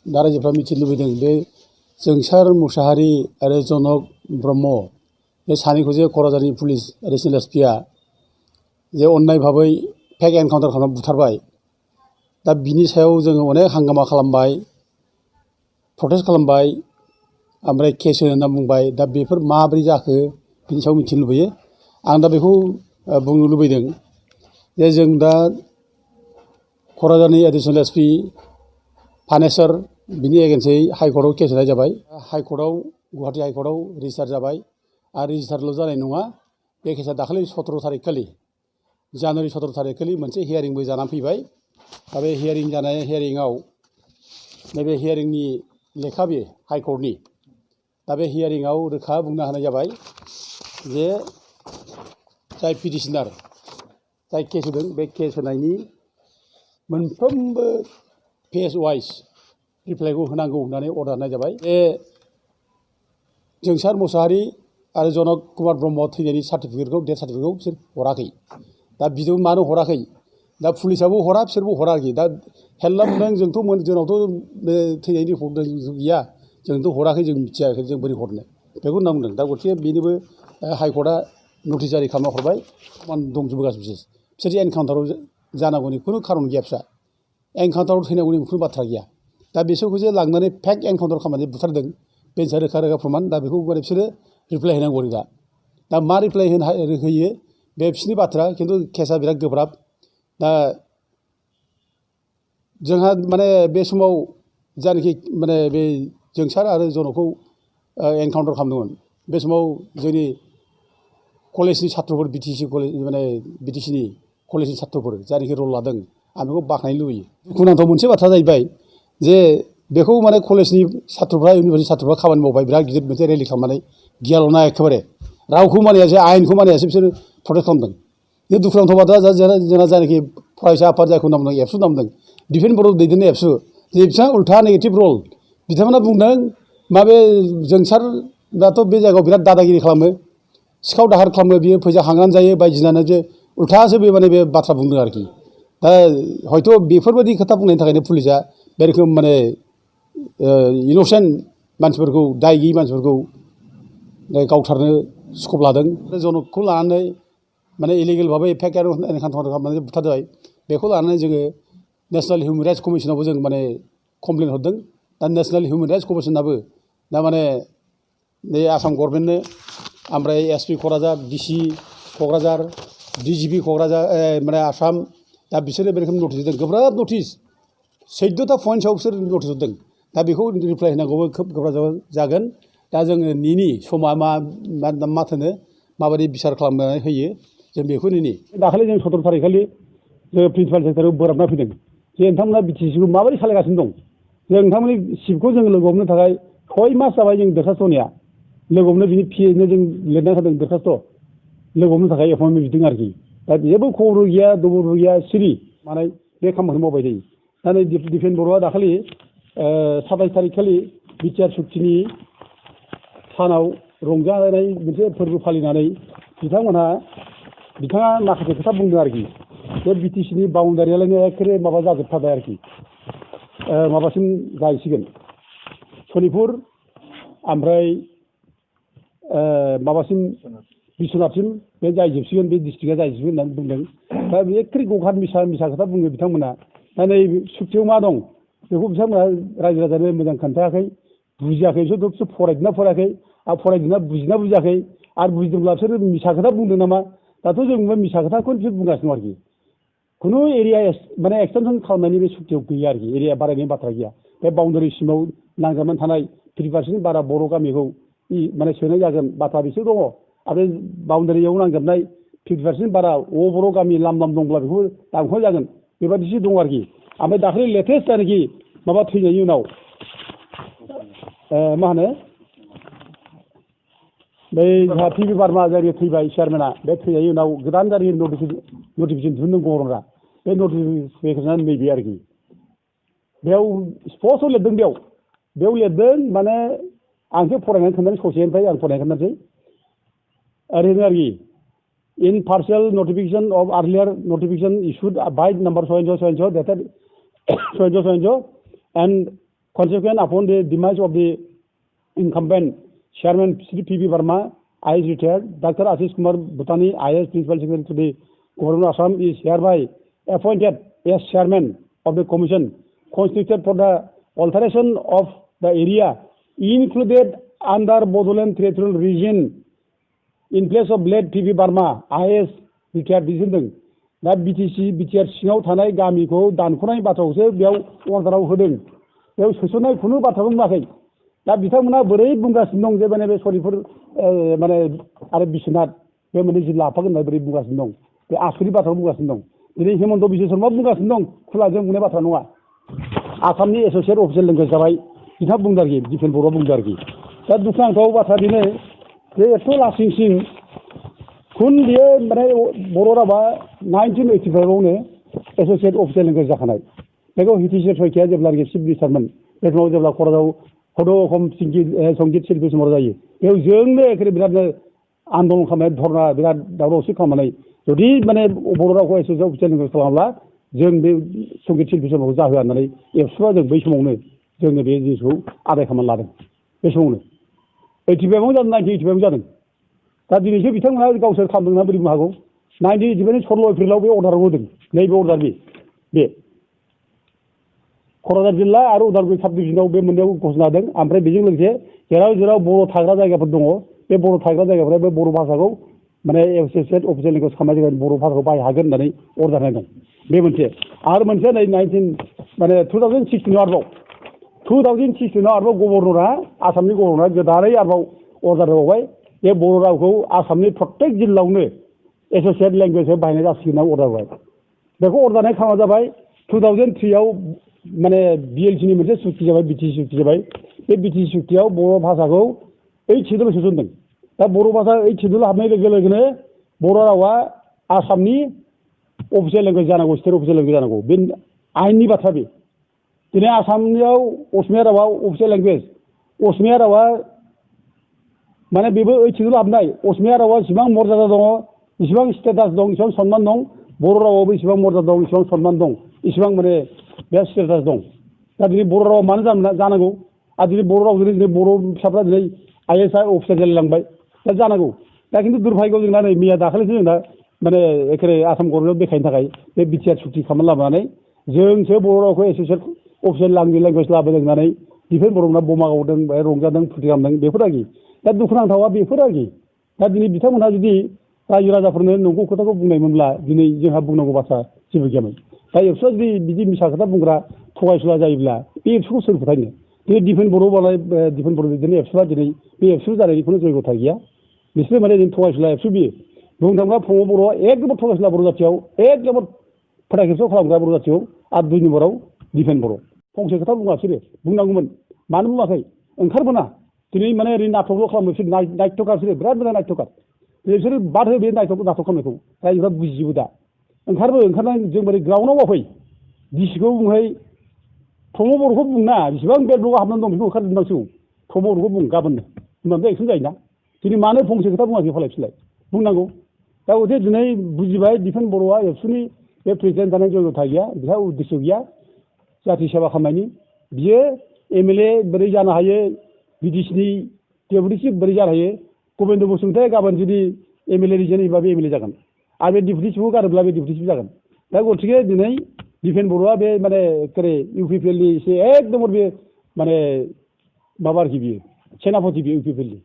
दा रायजोफ्रा मिथिनो लुबैदों बे जोंसार मुसाहारि आरो जनक ब्रह्म बे सानैखौ जे क'क्राझारनि पुलिस एडिसनेल एसपिआ जे अननाय भाबै फेक एनकाउन्टार खालामनानै बुथारबाय। दा बिनि सायाव जोङो अनेक हांगामा खालामबाय, प्रटेस्ट खालामबाय, ओमफ्राय केस होनो होनना बुंबाय। दा बेफोर माबोरै जाखो बिनि सायाव मिथिनो लुबैयो। आं दा बेखौ बुंनो लुबैदों जे जों दा क'क्राझारनि एडिसनेल एसपि फानेश्वर बिनि एगेन्स्टै हाइकर्टआव केस होनाय जाबाय। हाइकर्टआव गुवाहाटि हाइकर्टआव रेजिस्टार जाबाय आरो रेजिस्टारल' जानाय नङा, बे केसा दाखालि 17 तारिख खालि जानुवारि 17 तारिख खालि मोनसे हियारिंबो जानानै फैबाय। दा बे हियारिंआव नैबे हियारिंनि लेखा बे हाइकर्टनि, दा बे हियारिंआव रोखा बुंना होनाय जाबाय जे जाय पिटिसनार जाय केस होदों बे केस होनायनि मोनफ्रोमबो फेज वाइज रिप्लाइखौ होनांगौ होननानै अर्डार होनाय जाबाय। बे जोंसार मुसाहारि आरो जनक कुमार ब्रह्म थैनायनि सार्टिफिकेटखौ, डेथ सार्टिफिकेटखौ बिसोर हराखै। दा बिदि मानो हराखै? दा पुलिसाबो हरा, बिसोरबो हरा आरोखि। दा हेल्ला बुंदों जोंनावथ' बे थैनायनि रिपर्ट गैया, जोंथ' हराखै, जों मिथियाखै, जों बोरै हरनो, बेखौ होनना बुंदों। दा गथिखे बेनिबो हाइकर्टआ नटिस जारि खालामना हरबाय। दंजोबो गासैबो बिसोर एनकाउन्टाराव जानांगौनि खुनु खारन गैया, फिसा एनकाउन्टाराव थैनांगौनि खुनु बाथ्रा गैया। दा बिसोरखौ जे लांनानै फेक एनकाउन्टार खालामनानै बुथारदों, बेनोसै रोखा रोखा प्रमान। दा बेखौ माने बिसोरो रिप्लाइ होनांगौ आरो दा मा रिप्लाइ होयो बे बिसोरनि बाथ्रा, खिन्थु केसा बिराद गोब्राब। दा जोंहा माने बे समाव जानाखि माने बे जोंसार आरो जनकखौ एनकाउन्टार खालामदोंमोन, बे समाव जोंनि कलेजनि छात्रफोर, बिटिसि कलेज माने बिटिसिनि कलेजनि छात्रफोर जायनाखि रल लादों, आं बेखौ बाख्नायनो लुबैयो। दुखुनांथाव मोनसे बाथ्रा जाहैबाय जे बेखौ माने कलेजनि छात्रफ्रा, इउनिभारसिटि छात्रफ्रा खामानि मावबाय, बिराद गिदिर मोनसे रेलि खालामनानै गियाल'ना एखेबारे रावखौ मानियासै, आयेनखौ मानियासै बिसोरो प्रटेस्ट खालामदों। बे दुखुनांथाव बाथ्रा। जोंना जायनाखि फरायसा आफाद जायखौ नाम बुंदों एबसु नाम बुंदों, डिफेन्स बर' दैदेननाय एबसु, जे बिथाङा उल्था नेगेटिभ रल, बिथांमोना बुंदों माबे जोंसारनाथ' बे जायगायाव बिराद दादागिरि खालामो, सिखाव दाहार खालामो, बियो फैसा हांनानै जायो बायदिसिना, जे उल्थासो बे माने बे बाथ्रा बुंदों आरोखि। दा हयथ' बेफोरबायदि खोथा बुंनायनि थाखायनो पुलिसा बे रोखोम माने इन'सेन्ट मानसिफोरखौ, दाय गैयि मानसिफोरखौ गावथारनो स्कप लादों। जनकखौ लानानै माने इलिगेल भाबै फेक एनकाउन्टार खालामनानै बुथारबाय, बेखौ लानानै जोङो नेसनेल हिउमेन राइट्स कमिसनावबो जों माने कमप्लेन हरदों। दा नेसनेल हिउमेन राइट्स कमिसनाबो दा माने बे आसाम गभर्नमेन्टनो, ओमफ्राय SP Kokrajhar, DC Kokrajhar, DGP Kokrajhar माने आसाम, दा बिसोरो बे रोखोम नटिस होदों, गोब्राब नटिस, 14टा पइन्टसआव बिसोर नटिस होदों। दा बेखौ रिप्लाइ होनांगौबो खोब गोब्राब जागोन। दा जोङो नेनि समा मा थोनो, माबायदि बिसार खालामनानै होयो, जों बेखौ नेनि। दाखालि जों 17 तारिख खालि जों प्रिन्सिपाल सेक्रेटारियाव बोराबना फैदों जे नोंथांमोना बिटिसिखौ माबोरै सालायगासिनो दं। जों नोंथांमोननि सिफखौ जों लोगो हमनो थाखाय 6 मास जाबाय जों दरखास्त होनाया, लोगो हमनो बिनि पिएनो जों लिरना होदों दरखास्त, लोगो हमनो थाखाय एपइन्टमेन्ट बिदों आरोखि। दा जेबो खबरबो गैया, दबरबो गैया, सिरि माने बे खामानिखौ मावबाय थायो। दा नै दिपेन बर'आ दाखालि 27 तारिख खालि बिटिआर सुक्तिनि सानाव रंजानाय मोनसे फोरबो फालिनानै बिथाङा माखासे खोथा बुंदों आरोखि। बे बिटिसिनि बाउण्डारियालायनो एखेबारे माबा जाजोबथारबाय आरोखि, माबासिम जाहैसिगोन सनितपुर, ओमफ्राय माबासिम बिश्वनाथसिम बे जाहैजोबसिगोन, बे डिस्ट्रिक्टआ जाहैजोबसिगोन होननानै बुंदों। दा बे एखेबारे गखार मिसा खोथा बुङो बिथांमोना। दा नै सुक्तियाव मा दं बेखौ बिथांमोना रायजो राजानो मोजां खोन्थायाखै, बुजियाखै। बिसोर फरायदोंना फरायाखै, आरो फरायदोंना बुजिना बुजियाखै, आरो बुजिदोंब्ला बिसोरो मिसा खोथा बुंदों नामा? दाथ' जों मिसा खोथाखौनो बिसोर बुंगासिनो दं आरोखि। खुनु एरिया माने एक्सटेनसन खालामनायनि बे सुक्तियाव गैया आरोखि, एरिया बारायनायनि बाथ्रा गैया। बे बाउण्डारि सिमाव नांजाबनानै थानाय 30% बारा बर' गामिखौ माने सोनाय जागोन बाथ्रा बिसोर दङ। आरो बाउण्डारियाव नांजाबनाय 50% बारा बर' गामि लाम दंब्ला बेखौ दानख'नाय जागोन, बेबादिसो दं आरोखि। ओमफ्राय दाखालि लेटेस्ट जायनाखि माबा थैनायनि उनाव मा होनो बै जोंहा पिबि बार्मा जायगायाव थैबाय चेयारमेना, बे थैनायनि उनाव गोदान जायगानि नटिफिकेसन दिहुनदों गभर्नरा। बे नटिफिकेसना नैबे आरोखि, बेयाव स्पस्टआव लिरदों, बेयाव लिरदों माने आंसो फरायनानै खोन्थानो ससेनिफ्राय आं फरायनानै खोन्थानोसै ओरैनो आरोखि। In partial notification of earlier notification issued by number so and so dated so and so and Consequent upon the demise of the incumbent Chairman Sri P.V. Verma, IAS retired, Dr. Ashish Kumar Bhutani, IAS Principal Secretary to the Government of Assam, is hereby appointed as Chairman of the Commission constituted for the alteration of the area included under Bodoland Territorial Region in place of late P.V. Verma, IAS retired दिसिन्दों दा BTC BTR सिङाव थानाय गामिखौ दानख'नाय बाथ्राखौसो बेयाव अर्डाराव होदों बेयाव सोसननाय खुनु बाथ्राखौ बुङाखै दा बिथांमोना बोरै बुंगासिनो दं जे माने बे सरिपुर माने आरो बिश्वनाथ बे मोननै जिल्ला लाफागोन होनना बोरै बुंगासिनो दं बे आसुरिक बाथ्राखौ बुंगासिनो दं दिनै हेमन्त बिश्व शर्मा बुंगासिनो दं खुलाजों बुंनाय बाथ्रा नङा आसामनि एस'सियेट अफिसियेल लेंगुवेज जाबाय बिथाङा बुंदों आरोखि दिपेन बर'आ बुंदों आरोखि दा दुखुनांथाव बाथ्रा बेनो जे एथ' लासिंसिं खुन बियो माने बर' रावा 1985आवनो एस'सियेट अफिसियेल लेंगुवेज जाखानाय बेखौ हितेश्वर शइकिया जेब्लानोखि चिफ मिनिस्टारमोन बे समाव जेब्ला क'क्राझाराव सद' अखम संगीत शिल्पी समाव जायो बेयाव जोंनो एखेबारे बिरादनो आन्दलन खालामनाय धरना बिराद दावराव दावसि खालामनानै जुदि माने बर' रावखौ एस'सियेट अफिसियेल लेंगुवेज खालामाब्ला जों बे संगीत शिल्पी समावखौ जाहोआ होननानै एबसुआ जों बै समावनो जोङो बे जिनिसखौ आदाय खालामनानै लादों बे समावनो 85आवनो जादों 1985आवनो जादों दा दिनैसो बिथांमोना गावसोर खालामदोंना बोरै बुंनो हागौ 1985 16 एप्रिलाव बे अर्डाराव होदों नैबे अर्डार बे क'क्राझार जिल्ला आरो उदालगुरि साब डिभिजनाव बे मोननैयाव घोषणा होदों ओमफ्राय बेजों लोगोसे जेराव जेराव बर' थाग्रा जायगाफोर दङ बे बर' थाग्रा जायगाफोरा बे बर' भाषाखौ माने एस'सियेट अफिसियेल लेंगुवेज खालामनाय जागोन बर' भाषाखौ बाहायनो हागोन होननानै अर्डार होनाय दं बे मोनसे आरो मोनसे नै 2016 आरोबाव 2016 आरोबाव गभर्नरा आसामनि गभर्नरा गोदानै आरोबाव अर्डार होबावबाय बे बर' रावखौ आसामनि प्रत्येक जिल्लायावनो एस'सियेट लेंगुवेजआव बाहायनाय जासिगोन होनना अर्डार होबाय बेखौ अर्डार होनाय खालामना जाबाय 2003आव माने बिएलसिनि मोनसे सुक्ति जाबाय बिटिसि सुक्ति जाबाय बे बिटिसि सुक्तियाव बर' भाषाखौ 8 सिडुल सोसनदों दा बर' भाषा 8 सिडुल हाबनाय लोगो लोगोनो बर' रावा आसामनि अफिसियेल लेंगुवेज जानांगौ स्टेट अफिसियेल लेंगुवेज जानांगौ बे आयेननि बाथ्रा बे दिनै आसामनियाव असमिया रावा अफिसियेल लेंगुवेज असमिया रावा माने बेबो 8 सिडुल हाबनाय असमिया रावा इसिबां मर्यादा दङ इसिबां स्टेटास दं इसिबां सनमान दं बर' रावाबो इसिबां मर्यादा दं इसिबां सनमान दं इसिबां माने बे स्टेटास दं दा दिनै बर' रावा मानो जानांगौ आरो दिनै बर' रावजों दिनै बर' फिसाफ्रा दिनै आइएस अफिसार जालायलांबाय दा जानांगौ दा खिन्थु दुर्भाग्यआव जोंना नै मैया दाखालिसो जोंना माने एखेबारे आसाम गभर्नमेन्टआव देखायनो थाखाय बे बिटिआर सुक्ति खालामना लाबोनानै जोंसो बर' रावखौ एस'सियेट अफिसियेल लेंगुवेज लाबोदों होननानै दिफेन बर'ना बमा गावदों बेहाय रंजादों फुरथि खालामदों बेफोर आरोखि दा दुखुनांथावा बेफोर आरोखि दा दिनै बिथांमोनहा जुदि रायजो राजाफोरनो नंगौ खोथाखौ बुंनायमोनब्ला दिनै जोंहा बुंनांगौ बाथ्रा जेबो गैयामोन दा एबसुआ जुदि बिदि मिसा खोथा बुंग्रा थगायसुला जायोब्ला बे एबसुखौ सोर फोथायनो दिनै दिफेन बर' दिफेन बर' बिदिनो एबसुआ दिनै बे एबसु जानायनि खुनु जयगथा गैया बिसोरो माने जों थगायसुला एबसु बियो बुंनो थाङोब्ला फंबाय बर'आ एकदम थगायसुला बर' जाथियाव एकदम फोथाय खेबस' खालामग्रा बर' जाथियाव आरो 2 नम्बराव दिफेन बर' फंसे खोथा बुङा बिसोरो बुंनांगौमोन मानो बुङाखै ओंखारबोना दिनै माने ओरै नाटकल' खालामो बिसोर नायथ'कार बिसोरो बिराद मोजां नायथ'कार बिसोरो बाद हो बे नाटक खालामनायखौ रायजोफ्रा बुजिजोबो दा ओंखारनानै जों बोरै ग्राउन्डआव मावफै डिसिखौ बुंहै प्रमद बर'खौ बुंना बेसेबां बेदब'आव हाबनानै दं बेखौ ओंखारजोबनांसिगौ प्रमद बर'खौ बुं गाबोननो होनबानो एक्सन जायोना दिनै मानो फंसे खोथा बुङाखै फालाय बिसोरलाय बुंनांगौ दा अथे दिनै बुजिबाय दिफेन बर'आ एबसुनि बे प्रेसिडेन्ट जानाय जयगथा गैया बिहा उद्देश्य गैया जाथि सेवा खालामनायनि बियो एमएलए बोरै जानो हायो बिटिसिनि डेपुटि चिफ बोरै जानो हायो गबिन्द बसुमतारी गाबोन जुदि एमएलए रिजेन होयोबा बे एमएलए जागोन आरो बे डेपुटि चिफखौ गारोब्ला बे डेपुटि चिफ जागोन दा गथिखे दिनै दिफेन बर'आ बे माने एखेबारे इउपिपिएलनि एसे एकदम बे माने माबा आरोखि बियो सेनापति बियो इउपिपिएलनि